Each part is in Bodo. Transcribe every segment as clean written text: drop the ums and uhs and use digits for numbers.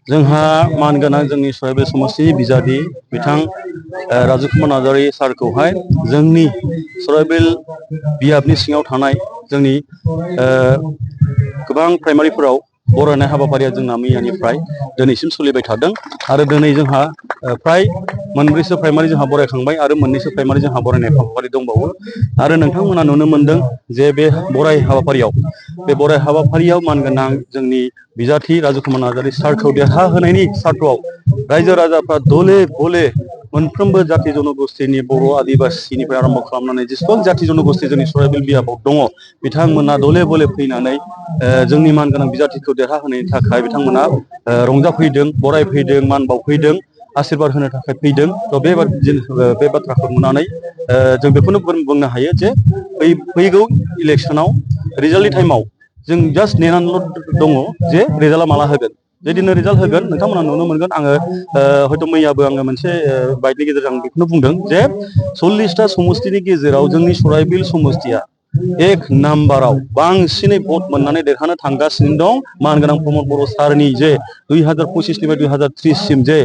जोंहा मानगोनां जोंनि सराइबिल समस्ति बिजाथि बिथां राजुकुमार नार्जारि सारखौहाय जोंनि सराइबिल बियाबनि सिङाव थानाय जोंनि गोबां प्राइमारिफोराव बरायनाय हाबाफारिया जोंना मैयानिफ्राय दिनैसिम सोलिबाय थादों आरो दिनै जोंहा फ्राय मोनब्रैसो प्राइमारि जोंहा बरायखांबाय आरो मोननैसो प्राइमारि जोंहा बरायनाय हाबाफारि दंबावो आरो नोंथांमोना नुनो मोनदों जे बे बराय हाबाफारियाव मानगोनां जोंनि बिजाथि राजुकुमार नार्जारि सारखौ देरहा होनायनि सार्थआव रायजो राजाफ्रा दले बले मोनफ्रोमबो जाथि जनगोष्ठीनि बर' आदिबासिनिफ्राय आरम्भ खालामनानै जेसेबां जाथि जनगोष्ठी जोंनि सराइबिल बियाबाव दङ बिथांमोना दले बले फैनानै जोंनि मानगोनां बिजाथिखौ देरहा होनायनि थाखाय बिथांमोना रंजाफैदों बरायफैदों मान बावफैदों आशीर्बाद होनो थाखाय फैदों। थ' बे बाथ्राखौ नुनानै जों बेखौनो बुंनो हायो जे फैगौ इलेक्सनाव रिजाल्टनि टाइमाव जों जास्ट नेनानैल' दङ जे रिजाल्टआ माला होगोन। जेदिन रिजाल्ट होगोन नोंथांमोना नुनो मोनगोन। आङो हयथ' मैयाबो आङो मोनसे बाइटनि गेजेरजों आं बेखौनो बुंदों जे 40टा समस्तिनि गेजेराव जोंनि सराइबिल समस्तिया एक नाम्बाराव बांसिनै भट मोननानै देरहानो थांगासिनो दं। मानगोनां प्रमद बर' सारनि जे 2025निफ्राय 2030सिम जे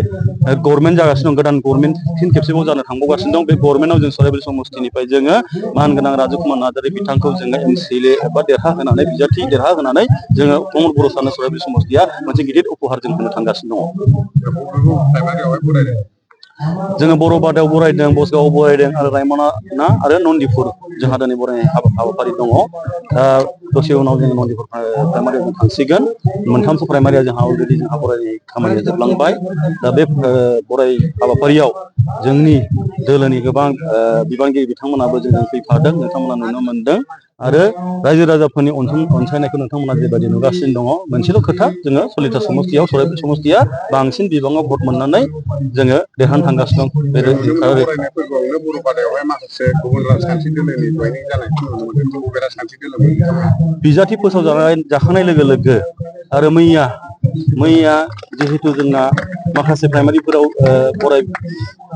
गभर्नमेन्ट जागासिनो दं, गोदान गभर्नमेन्ट फिन खेबसेबाव जानो थांबावगासिनो दं। बे गभर्नमेन्टआव जों सराइबिल समस्तिनिफ्राय जोङो मानगोनां राजुकुमार नार्जारि बिथांखौ जोङो MCLA एबा देरहा होनानै बिजाथि देरहा होनानै जोङो प्रमद बर' सारनो सराइबिल समस्तिया मोनसे गिदिर उपहार जों होनो थांगासिनो दङ। जोङो बर'बादायाव बरायदों, बसगावआव बरायदों आरो रायमना आरो नन्दिपुर जोंहा दिनै बरायनाय हाबाफारि दङ। दसे उनाव जोङो नन्दिपुर प्राइमारियाव जों थांसिगोन। मोनथामसो प्राइमारिया जोंहा अलरेडि जोंहा बरायनाय खामानिया जोबलांबाय। दा बे बराय हाबाफारियाव जोंनि दोलोनि गोबां बिबानगिरि बिथांमोनाबो जोंजों फैफादों, नोंथांमोना नुनो मोनदों आरो रायजो राजाफोरनि अनसायनायखौ नोंथांमोना जेबायदि नुगासिनो दङ। मोनसेल' खोथा, जोङो 40टा समस्तियाव सराइबिल समस्तिया बांसिन बिबाङाव भट मोननानै जोङो देरहानो थांगासिनो दं। बिजाथि जाखांनाय लोगो लोगो आरो मैया जिहेतु जोंना माखासे प्राइमारिफोराव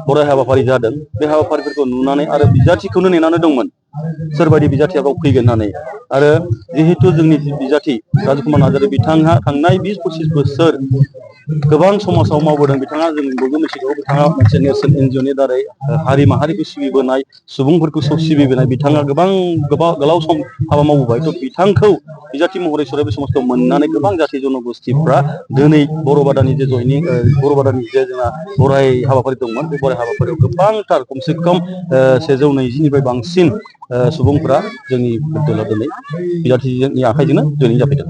बराय हाबाफारि जादों। बे हाबाफारिफोरखौ नुनानै आरो बिजाथिखौनो नेनानै दंमोन सोरबायदि बिजाथिया बाव फैगोन होननानै। आरो जिहेतु जोंनि बिजाथि राजुकुमार नार्जारि बिथाङा थांनाय 20-25 बोसोर गोबां समाजाव मावबोदों। बिथाङा जों बयबो मिथिगौ, बिथाङा मोनसे नेरसोन NGOनि दारै हारि माहारिखौ सिबिबोनाय, सुबुंफोरखौ सिबिबोनाय, बिथाङा गोलाव सम हाबा मावबोबाय। थ' बिथांखौ बिजाथि महरै सराइबिल समस्तियाव मोननानै गोबां जाथि जनगोष्ठीफ्रा दिनै बर'बादानि जे बर'बादानि जे जोंहा बराय हाबाफारि दंमोन, बे बराय हाबाफारियाव गोबांथार खमसे खम 120निफ्राय बांसिन सुबुंफोरा जोंनि दोलोआव दिनै बिजाथिनि आखाइजोंनो जयनिं जाफैदों।